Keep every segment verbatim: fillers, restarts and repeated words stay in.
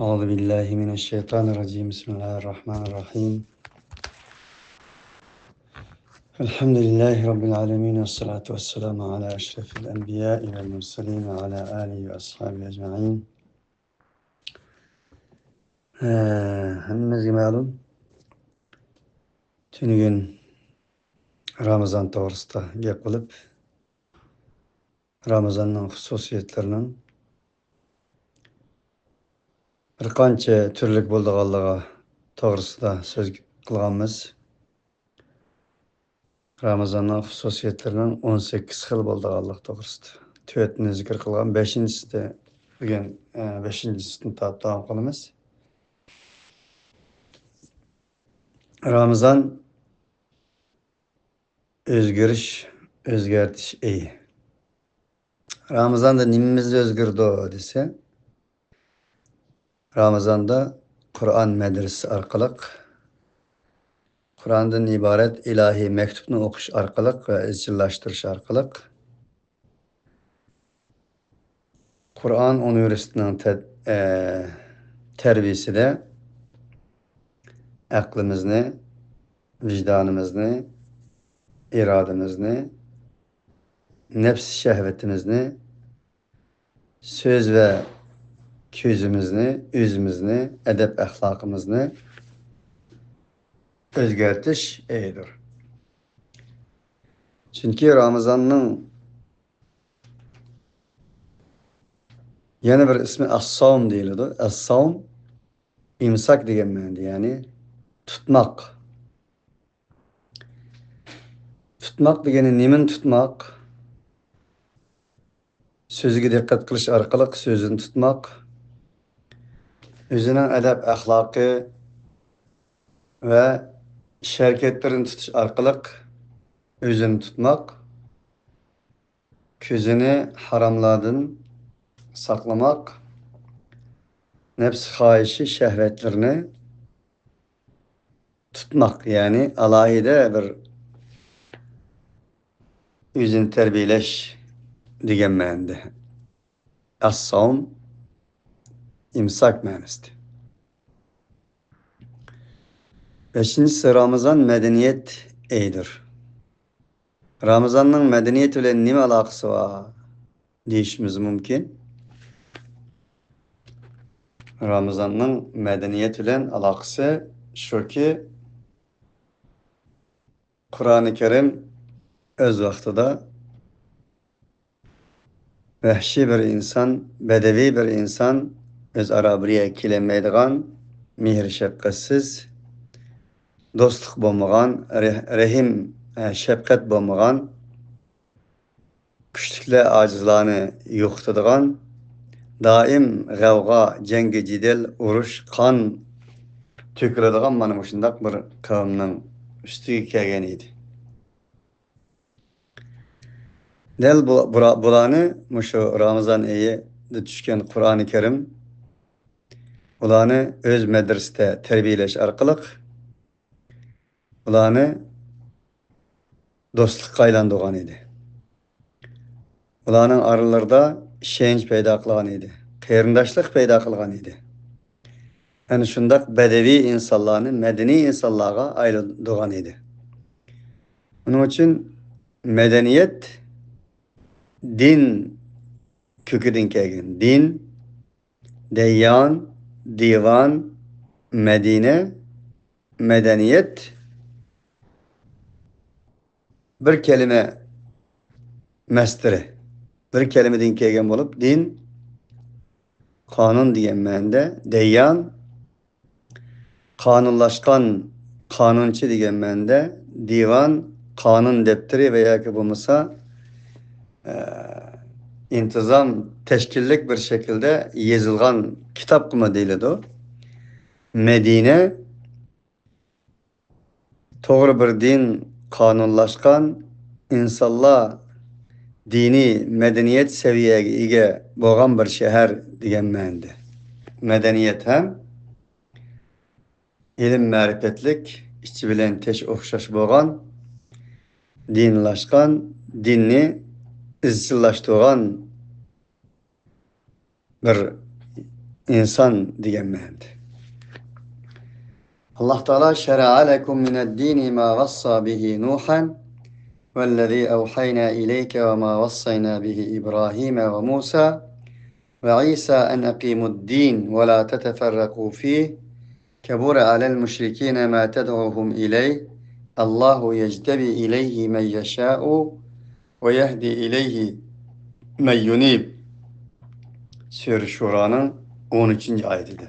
أعوذ بالله من الشيطان الرجيم. بسم الله الرحمن الرحيم. الحمد لله رب العالمين، والصلاة والسلام على أشرف الأنبياء والمرسلين وعلى آله وأصحابه أجمعين. ھە، ھەممىمىزگە مەلۇم، تۈنۈگۈن رامىزان توغرىسىدا گەپ قىلىپ، رامىزاننىڭ خۇسۇسىيەتلىرىنىڭ بىر قانچە تۈرلۈك بولىدىغانلىقى توغرىسىدا سۆز قىلغانمىز. رامىزاننىڭ خۇسۇسىيەتلىرىنىڭ ئون سەككىز خىل بولىدىغانلىقى توغرىسىدا تۆتىنى زىكىر قىلغان، بەشىنچىسىدە بۈگۈن، ئە، بەشىنچىسىدىن تارتىپ داۋام قىلىمىز. رامىزان ئۆزگىرىش، ئۆزگەرتىش ئېيى. رامىزاندا نېمىمىز ئۆزگىرىدۇ دېسە، رامىزاندا قۇرئان مەدرىسىسى ئارقىلىق، قۇرئاندىن ئىبارەت ئىلاھىي مەكتۇپنى ئوقۇش ئارقىلىق ۋە ئىزچىللاشتۇرۇش ئارقىلىق، قۇرئان ئۇنىۋېرسىتېتىنىڭ تە-، ئە، تەربىيىسىدە ئەقلىمىزنى، ۋىجدانىمىزنى، ئىرادىمىزنى، نەپس شەھۋىتىمىزنى، سۆز ۋە كۆزىمىزنى، ئۆزىمىزنى، ئەدەپ-ئەخلاقىمىزنى ئۆزگەرتىش ئېيىدۇر. چۈنكى رامىزاننىڭ يەنە بىر ئىسمى ئەسساۋم دېيىلىدۇ. ئەسساۋم ئىمساك دېگەن مەنىدە، يەنى تۇتماق. تۇتماق دېگىنى نېمىنى تۇتماق؟ سۆزىگە دىققەت قىلىش ئارقىلىق سۆزىنى تۇتماق، ئۆزىنىڭ ئەدەپ-ئەخلاقى ۋە ئىش-ھەرىكەتلىرىنى تۇتۇش ئارقىلىق ئۆزىنى تۇتماق، كۆزىنى ھاراملاردىن ساقلىماق، نەپس خاھىشى، شەھۋەتلىرىنى تۇتماق، يەنى ئالاھىدە بىر ئۆزىنى تەربىيەلەش دېگەن مەنىدە. ئەسساۋم ئىمساك مەنىسىدە. بەشىنچىسى، رامىزان مەدەنىيەت ئېيىدۇر. رامىزاننىڭ مەدەنىيەت بىلەن نېمە ئالاقىسى بار دېيىشىمىز مۇمكىن. رامىزاننىڭ مەدەنىيەت بىلەن ئالاقىسى شۇكى، قۇرئانى كەرىم ئۆز ۋاقتىدا ۋەھشىي بىر ئىنسان، بەدەۋىي بىر ئىنسان، ئۆزئارا بىر يەرگە كېلەلمەيدىغان، مېھىر-شەپقەتسىز، دوستلۇق بولمىغان، رەھ-، رەھىم، ئە، شەپقەت بولمىغان، كۈچلۈكلەر ئاجىزلارنى يوقىتىدىغان، دائىم غەۋغا، جەڭگى جېدەل، ئۇرۇش، قان تۆكۈلىدىغان مانا مۇشۇنداق بىر قەۋمنىڭ ئۈستىگە كەلگەن ئىدى. دەل بۇ، بۇرا-، بۇلارنى مۇشۇ رامىزان ئېيىدا چۈشكەن قۇرئانى كەرىم ئۇلارنى ئۆز مەدرىسىدە تەربىيەلەش ئارقىلىق ئۇلارنى دوستلۇققا ئايلاندۇرغان ئىدى. ئۇلارنىڭ ئارىلىرىدا ئىشەنچ پەيدا قىلغان ئىدى. قېرىنداشلىق پەيدا قىلغان ئىدى. ئەنە شۇنداق بەدەۋىي ئىنسانلارنى مەدەنىي ئىنسانلارغا ئايلاندۇرغان ئىدى. ئۇنىڭ ئۈچۈن مەدەنىيەت دىن كۆكىدىن كەلگەن. دىن، دەييان، دىۋان، مەدىنە، مەدەنىيەت بىر كەلىمە مەستىرى. بىر كەلىمىدىن كەلگەن بولۇپ، دىن، قانۇن دېگەن مەنىدە، دەييان، قانۇنلاشقان، قانۇنچى دېگەن مەنىدە، دىۋان، قانۇن دەپتىرى ۋە ياكى بولمىسا، ئە، ئىنتىزام، تەشكىللىك بىر شەكىلدە يېزىلغان كىتابقىمۇ دېيىلىدۇ. مەدىنە، توغرا بىر دىن قانۇنلاشقان، ئىنسانلار دىنىي مەدەنىيەت سەۋىيەگە ئىگە بولغان بىر شەھەر دېگەن مەنىدە. مەدەنىيەت ھەم ئىلىم-مەرىپەتلىك، ئىچى بىلەن تېشى ئوخشاش بولغان، دىنلاشقان، دىننى ئىزچىللاشتۇرغان بىر ئىنسان دېگەن مەنىدە. ئاللاھ تائالا: شرع لكم من الدين ما وصى به نوحا والذي أوحينا إليك وما وصينا به إبراهيم وموسى وعيسى أن أقيموا الدين ولا تتفرقوا فيه كبر على المشركين ما تدعوهم إليه الله يجتبي إليه من يشاء ويهدي إليه من ينيب. سۈرە شۇرانىڭ ئون ئۈچىنچى ئايىتىدە.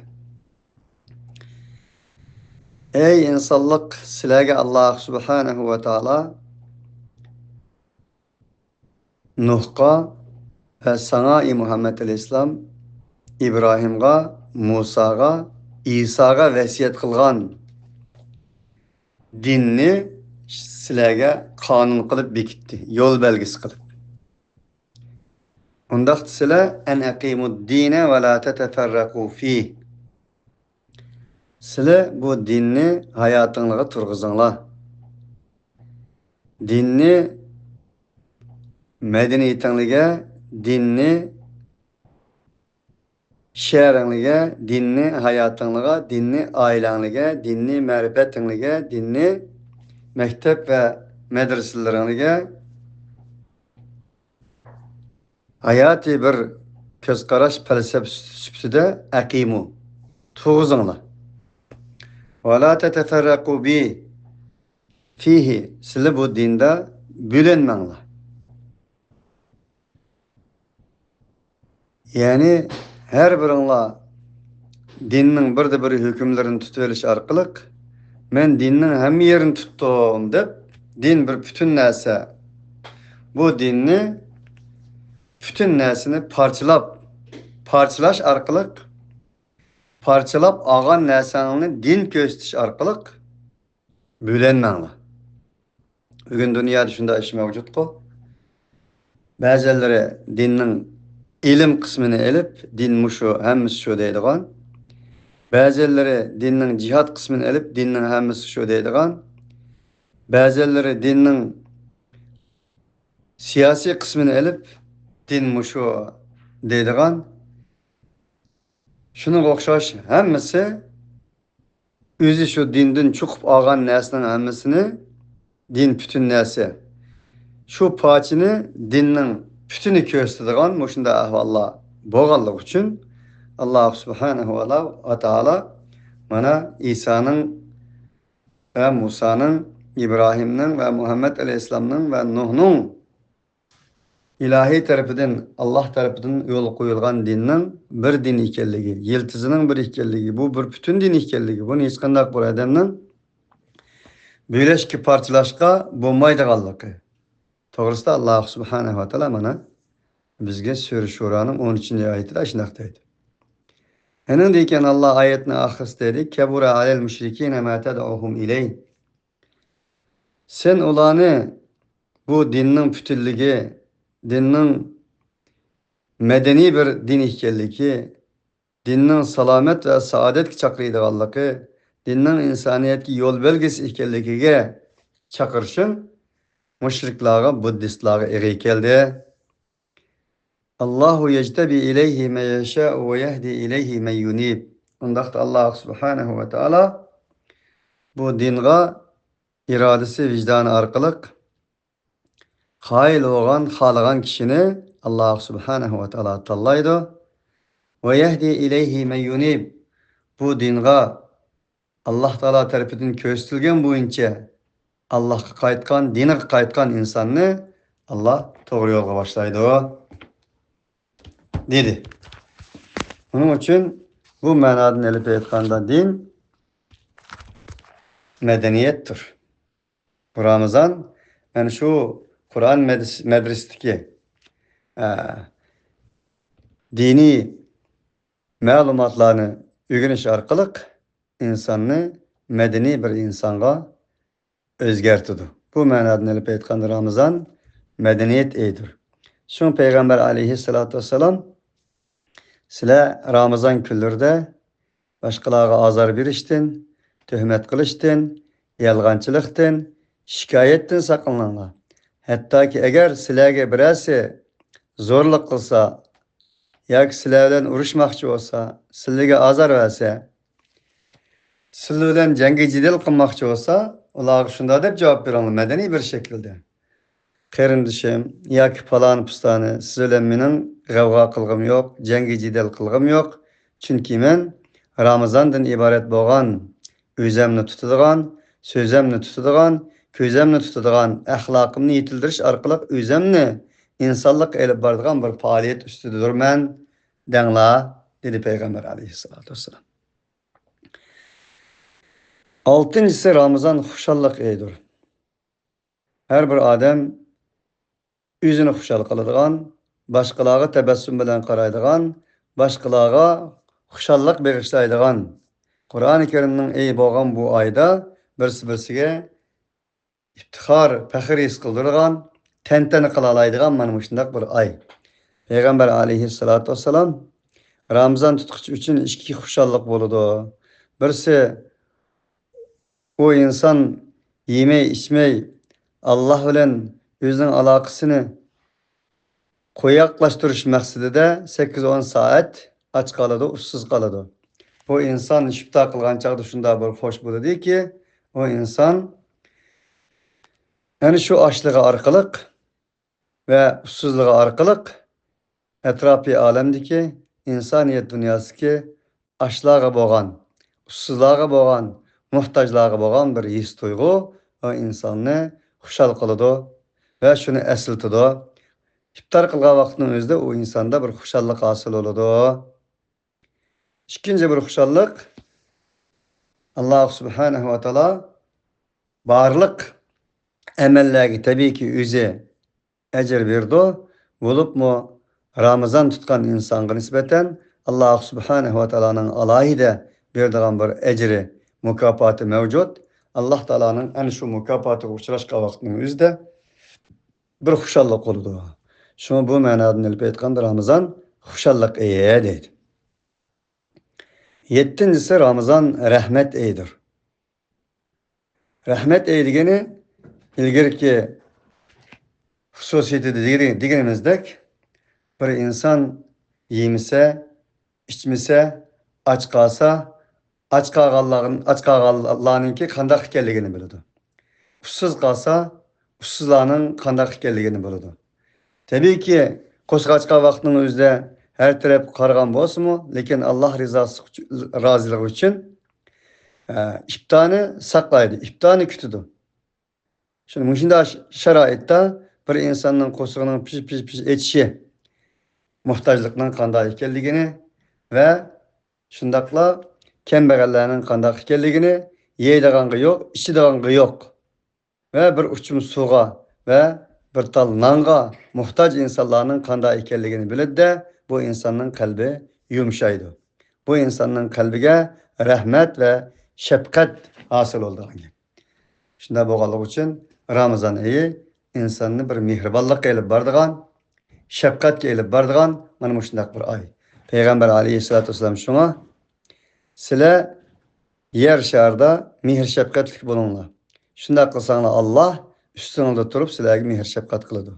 ئەي ئىنسانلىق، سىلەرگە ئاللاھ سۇبھانەھۇ ۋە تائالا نۇھقا ۋە ساڭا، ئى مۇھەممەد ئەلەيھىسسالام، ئىبراھىمغا، مۇساغا، ئىساغا ۋەسىيەت قىلغان دىننى سىلەرگە قانۇن قىلىپ بېكىتتى، يول بەلگىسى قىلىپ. ئۇنداقتا سىلەر، أن أقيموا الدين ولا تتفرقوا فيه. سىلەر بۇ دىننى ھاياتىڭلارغا تۇرغۇزۇڭلار. دىننى مەدەنىيىتىڭلىگە، دىننى شەھىرىڭلىگە، دىننى ھاياتىڭلىغا، دىننى ئائىلەڭلىگە، دىننى مەرىپەتىڭلىگە، دىننى مەكتەپ ۋە مەدرىسىلىرىڭلىگە ھاياتىي بىر كۆز قاراش، پەلسەپە سۈپىتىدە، أقيموا، تۇرغۇزۇڭلار. ولا تتفرقوا بي فيه، سىلەر بۇ دىندا بۆلۈنمەڭلار. يەنى ھەر بىرىڭلار دىننىڭ بىردە بىر ھۆكۈملىرىنى تۇتۇۋېلىش ئارقىلىق، مەن دىننىڭ ھەممە يېرىنى تۇتتۇم دەپ، دىن بىر پۈتۈن نەرسە. بۇ دىننى پۈتۈن نەرسىنى پارچىلاپ، پارچىلاش ئارقىلىق، پارچىلاپ ئالغان نەرسەڭنى دىن كۆرسىتىش ئارقىلىق بۆلەنمەڭلار. بۈگۈن دۇنيادا شۇنداق ئىش مەۋجۇتقۇ. بەزىلىرى دىننىڭ ئىلىم قىسمىنى ئېلىپ، دىن مۇشۇ، ھەممىسى شۇ دەيدىغان. بەزىلىرى دىننىڭ جىھاد قىسمىنى ئېلىپ، دىننىڭ ھەممىسى شۇ دەيدىغان. بەزىلىرى دىننىڭ سىياسىي قىسمىنى ئېلىپ، دىن مۇشۇ دەيدىغان. شۇنىڭغا ئوخشاش ھەممىسى ئۆزى شۇ دىندىن چوقۇپ ئالغان نەرسىنىڭ ھەممىسىنى، دىن پۈتۈن نەرسە، شۇ پارچىنى دىننىڭ پۈتۈنى كۆرسىتىدىغان مۇشۇنداق ئەھۋاللار بولغانلىقى ئۈچۈن، ئاللاھ سۇبھانەھۇ ۋە تائالا مانا ئىسانىڭ ۋە مۇسانىڭ، ئىبراھىمنىڭ ۋە مۇھەممەد ئەلەيھىسسالامنىڭ ۋە نۇھنىڭ ئىلاھىي تەرىپىدىن، ئاللاھ تەرىپىدىن يولغا قويۇلغان دىننىڭ بىر دىن ئىكەنلىكى، يىلتىزىنىڭ بىر ئىكەنلىكى، بۇ بىر پۈتۈن دىن ئىكەنلىكى، بۇنى ھېچقانداق بىر ئادەمنىڭ بۆلەشكە، پارچىلاشقا بولمايدىغانلىقى توغرىسىدا ئاللاھ سۇبھانەھۇ ۋە تائالا مانا بىزگە سۈرە شۇرانىڭ ئون ئۈچىنچى ئايىتىدە شۇنداق دەيدۇ. ئېنىڭدىن كېيىن ئاللاھ ئايەتنىڭ ئاخىرىسىدا دەيدۇ، كەبۇرە ئەلەل مۇشرىكىينە ما تەدئۇھۇم ئىلەيھ. سەن ئۇلارنى بۇ دىننىڭ پۈتۈنلۈكى، دىننىڭ مەدەنىي بىر دىن ئىكەنلىكى، دىننىڭ سالامەت ۋە سائادەتكە چاقىرىدىغانلىقى، دىننىڭ ئىنسانىيەتكە يول بەلگىسى ئىكەنلىكىگە چاقىرىشىڭ مۇشرىكلارغا، بۇددىستلارغا ئېغىر كەلدى. ئاللاھۇ يەجتەبى ئىلەيھى مەن يەشائۇ ۋە يەھدى ئىلەيھى مەن يۇنىب. ئۇنداقتا ئاللاھ سۇبھانەھۇ ۋە تائالا بۇ دىنغا ئىرادىسى، ۋىجدانى ئارقىلىق قايىل بولغان، خالىغان كىشىنى ئاللاھ سۇبھانەھۇ ۋە تائالا تاللايدۇ. ۋە يەھدى ئىلەيھى مەن يۇنىب. بۇ دىنغا ئاللاھ تائالا تەرىپىدىن كۆرسىتىلگەن بويىچە ئاللاھقا قايتقان، دىنىغا قايتقان ئىنساننى ئاللاھ توغرا يولغا باشلايدۇ، دېدى. ئۇنىڭ ئۈچۈن بۇ مەنادىن ئېلىپ ئېيتقاندا دىن مەدەنىيەتتۇر. بۇ رامىزان مانا شۇ قۇرئان مەدرىس-، مەدرىسىدىكى، ئە، دىنىي مەلۇماتلارنى ئۆگىنىش ئارقىلىق ئىنساننى مەدەنىي بىر ئىنسانغا ئۆزگەرتىدۇ. بۇ مەنادىن ئېلىپ ئېيتقاندا رامىزان مەدەنىيەت ئېيىدۇر. شۇڭا پەيغەمبەر ئەلەيھىسسالاتۇ ۋەسسالام سىلەر رامىزان كۈنلىرىدە باشقىلارغا ئازار بېرىشتىن، تۆھمەت قىلىشتىن، يالغانچىلىقتىن، شىكايەتتىن ساقلىنىڭلار. ھەتتاكى ئەگەر سىلەرگە بىرەرسى زورلۇق قىلسا ياكى سىلەر بىلەن ئۇرۇشماقچى بولسا، سىلىگە ئازار بەرسە، سىلەر بىلەن جەڭگى جېدەل قىلماقچى بولسا، ئۇلارغا شۇنداق دەپ جاۋاب بېرىڭلار، مەدەنىي بىر شەكىلدە. قېرىندىشىم ياكى پالانى پۇستانى، سىز بىلەن مېنىڭ غەۋغا قىلغۇم يوق، جەڭگى جېدەل قىلغۇم يوق. چۈنكى مەن رامىزاندىن ئىبارەت بولغان ئۆزەمنى تۇتىدىغان، سۆزەمنى تۇتىدىغان، كۆزەمنى تۇتىدىغان، ئەخلاقىمنى يېتىلدۈرۈش ئارقىلىق ئۆزەمنى ئىنسانلىققا ئېلىپ بارىدىغان بىر پائالىيەت ئۈستىدىدۇرمەن، دەڭلار، دېدى پەيغەمبەر ئەلەيھىسسالاتۇ ۋەسسالام. ئالتىنچىسى، رامىزان خۇشاللىق ئېيىدۇر. ھەر بىر ئادەم ئۆزىنى خۇشال قىلىدىغان، باشقىلارغا تەبەسسۇم بىلەن قارايدىغان، باشقىلارغا خۇشاللىق بېغىشلايدىغان، قۇرئانى كەرىمنىڭ ئېيى بولغان بۇ ئايدا بىرسى-بىرسىگە ئىپتىخار، پەخىر ھېس قىلدۇرىدىغان، تەنتەنە قىلالايدىغان مانا مۇشۇنداق بىر ئاي. پەيغەمبەر ئەلەيھىسسالاتۇ ۋەسسالام، رامىزان تۇتقۇچى ئۈچۈن ئىككى خۇشاللىق بولىدۇ. بىرسى، ئۇ ئىنسان يېمەي، ئىچمەي، ئاللا بىلەن ئۆزىنىڭ ئالاقىسىنى قويۇقلاشتۇرۇش مەقسىتىدە سەككىز ئون سائەت ئاچ قالىدۇ، ئۇسسۇز قالىدۇ. بۇ ئىنسان ئىپتار قىلغان چاغدا شۇنداق بىر خوش بولىدۇكى، ئۇ ئىنسان ئەنە شۇ ئاچلىقى ئارقىلىق ۋە ئۇسسۇزلۇقى ئارقىلىق ئەتراپىي ئالەمدىكى، ئىنسانىيەت دۇنياسىدىكى ئاچلارغا بولغان، ئۇسسۇزلارغا بولغان، موھتاجلارغا بولغان بىر ھېس تۇيغۇ ئۇ ئىنساننى خۇشال قىلىدۇ ۋە شۇنى ئەسلىتىدۇ. ئىپتار قىلغان ۋاقىتنىڭ ئۆزىدە ئۇ ئىنساندا بىر خۇشاللىق ھاسىل بولىدۇ. ئىككىنچى بىر خۇشاللىق، ئاللا سۇبھانەھۇ ۋە تائالا بارلىق ئەمەللەرگە تەبىئىيكى ئۆزى ئەجىر بېرىدۇ. بولۇپمۇ رامىزان تۇتقان ئىنسانغا نىسبەتەن ئاللا سۇبھانەھۇ ۋە تائالانىڭ ئالاھىدە بېرىدىغان بىر ئەجرى، مۇكاپاتى مەۋجۇت. ئاللا تائالانىڭ ئەنە شۇ مۇكاپاتىغا ئۇچراشقان ۋاقىتنىڭ ئۆزىدە بىر خۇشاللىق بولىدۇ. شۇڭا بۇ مەنادىن ئېلىپ ئېيتقاندا رامىزان خۇشاللىق ئېيى دەيدۇ. يەتتىنچىسى، رامىزان رەھمەت ئېيىدۇر. رەھمەت ئېيى دېگىنى ئىلگىرىكى خۇسۇسىيىتىدە دېگىنى-، دېگىنىمىزدەك، بىر ئىنسان يېمىسە، ئىچمىسە، ئاچ قالسا، ئاچ قالغانلار-، ئاچ قالغانلارنىڭكى قانداق ئىكەنلىكىنى بىلىدۇ. ئۇسسۇز قالسا، ئۇسسۇزلارنىڭ قانداق ئىكەنلىكىنى بىلىدۇ. تەبىئىيكى، قورسىقى ئاچقان ۋاقىتنىڭ ئۆزىدە ھەر تەرەپ قارىغان بولسىمۇ، لېكىن ئاللا رىزاسى، رازىلىقى ئۈچۈن، ئە، ئىپتارنى ساقلايدۇ، ئىپتارنى كۈتىدۇ. شۇ مۇشۇنداق ش-، شارائىتتا بىر ئىنساننىڭ قورسىقىنىڭ پىژ-، پىژ-، پىژ ئېچىشى موھتاجلىقنىڭ قانداق ئىكەنلىكىنى ۋە شۇنداقلا كەمبەغەللەرنىڭ قانداق ئىكەنلىكىنى، يەيدىغانغا يوق، ئىچىدىغانغا يوق ۋە بىر ئۇچۇم سۇغا ۋە بىر تال نانغا موھتاج ئىنسانلارنىڭ قانداق ئىكەنلىكىنى بىلىدىدە، بۇ ئىنساننىڭ قەلبى يۇمشايدۇ. بۇ ئىنساننىڭ قەلبىگە رەھمەت ۋە شەپقەت ھاسىل بولىدىغان گەپ. شۇنداق بولغانلىقى ئۈچۈن رامىزان ئېيى ئىنساننى بىر مېھرىبانلىققا ئېلىپ بارىدىغان، شەپقەتكە ئېلىپ بارىدىغان مانا مۇشۇنداق بىر ئاي. پەيغەمبەر ئەلەيھىسسالاتۇ ۋەسسالام شۇڭا، سىلەر يەر شارىدا مېھىر-شەپقەتلىك بولۇڭلار. شۇنداق قىلساڭلار، ئاللا ئۈستىڭىزدە تۇرۇپ سىلەرگە مېھىر-شەپقەت قىلىدۇ.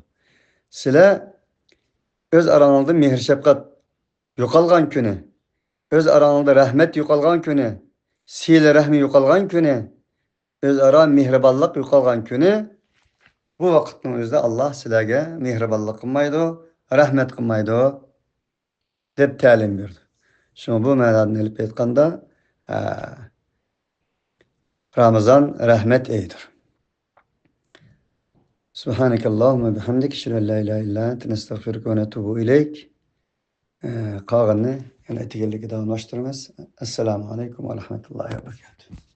سىلەر ئۆز ئاراڭلاردا مېھىر-شەپقەت يوقالغان كۈنى، ئۆز ئاراڭلاردا رەھمەت يوقالغان كۈنى، سىلە رەھمى يوقالغان كۈنى، ئۆزئارا مېھرىبانلىق يوقالغان كۈنى، بۇ ۋاقىتنىڭ ئۆزىدە ئاللا سىلەرگە مېھرىبانلىق قىلمايدۇ، رەھمەت قىلمايدۇ، دەپ تەلىم بېرىدۇ. شۇڭا بۇ مەنادىن ئېلىپ ئېيتقاندا، ئە، رامىزان رەھمەت ئېيىدۇر. سۇبھانەكەللاھۇممە بىھەمدىك، ئەشھەدۇ ئەن لا ئىلاھە ئىللا ئەنتە، نەستەغفىرۇكە ۋە نەتۇبۇ ئىلەيك. ئە، قالغىنىنى يەنە ئەتىگەنلىككە داۋاملاشتۇرىمىز. ئەسسالامۇ ئەلەيكۇم ۋە رەھمەتۇللاھى ۋە بەرىكاتۇھ.